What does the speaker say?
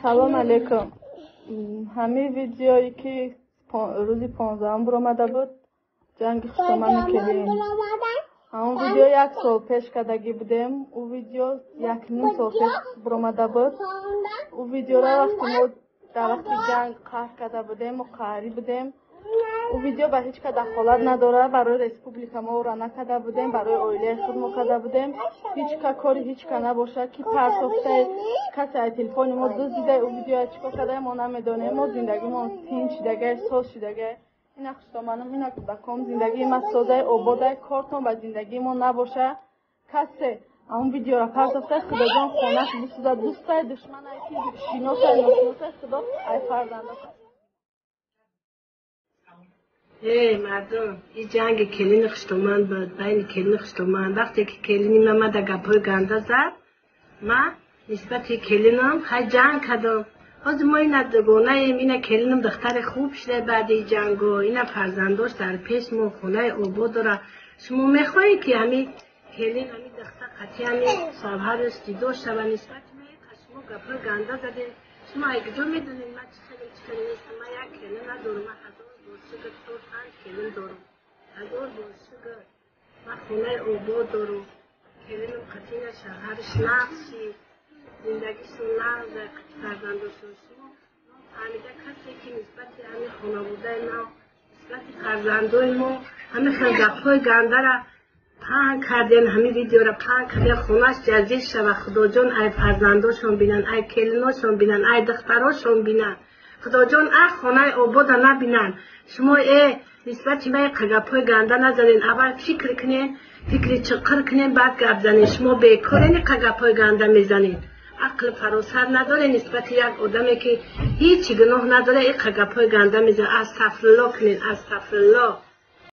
Салом алейкум. Ҳамин видеое, ки рӯзи 15-ум биромада буд, ҷанги хуштомани келин, ҳамон видео як сол пеш кардагӣ будем. Ӯ видео 1,5 сол пеш биромада буд. Ӯ видеоро вақте мо дар вақти ҷанг қаҳр карда будем, мо қаҳрӣ будем. Ӯ видео ба ҳеҷ ка дахолат надорад. Барои республика мо ӯро накарда будем, барои оилаи худ мо карда будем. Ҳеҷ ка кори ҳеҷ ка набошад, ки партофтае, касе ай телефони мо дуздида, ӯ видеоя чӣ кор кардае, мо намедонем. Мо зиндагимон тинч шидагай, соз шидагай. Ина хуштоманам, ина кӯдаком, зиндагии ма созай, ободай. Кортон ба зиндагии мо набоша. Касе ҳамон видеоро партофта, Худоҷон, хонаш бисӯзад. Дӯстай, душманай, ки шиносай, ношиносай, Худо ай фарзанда. Эй мардум, ин ҷанги келини хуштоман буд, байни келини хуштоман. Вақте ки келини ма мада гапҳои ганда зад, ма нисбати келинам хай ҷанг кардам. Ҳозир мо ина дугонаем, ина келинам духтари хуб шуда баъди ҷанго, ина фарзандош дар пеш мо хонаи обод дора. Шумо мехоҳед, ки ҳами келин, ҳами духтар қатъи ҳами шавҳараш ҷудо шава? Нисбати ма шумо гапҳои ганда задем. Шумо ай куҷо медонед, ма чӣ хелем, чӣ хеле нестам? Ма як келин надорам, ма ҳазор бор шукр, чор панҷ келин дорам. Ҳазор бор шукр, ма хонаи обод дорам. Келинам қатъина шавҳараш нағз шид, зиндагишон нағз, қатъи фарзандошон. Шумо фаҳмида, касе ки нисбати ҳамин хонаводаи ма, нисбати фарзандои мо ҳамин хел гапҳои гандара паҳн кардем, ҳамин видеора паҳн кардем, хонаш ҷазир шава. Худоҷон, ай фарзандошон бинанд, ай келиношон бинанд, ай духтарошон бинанд. Худоҷон, ай хонаи обода набинанд. Шумо нисбати ма гапҳои ганда назанед. Аввал фикр кунед, фикри чуқур кунед, баъд гап занед. Шумо бекорен, иқа гапҳои ганда мезанед. Ақли фаросат надоред. Нисбати як одаме, ки ҳеҷ гуноҳ надорад, иқа гапҳои ганда мезанед. Астағфирулло кунед, астағфирулло.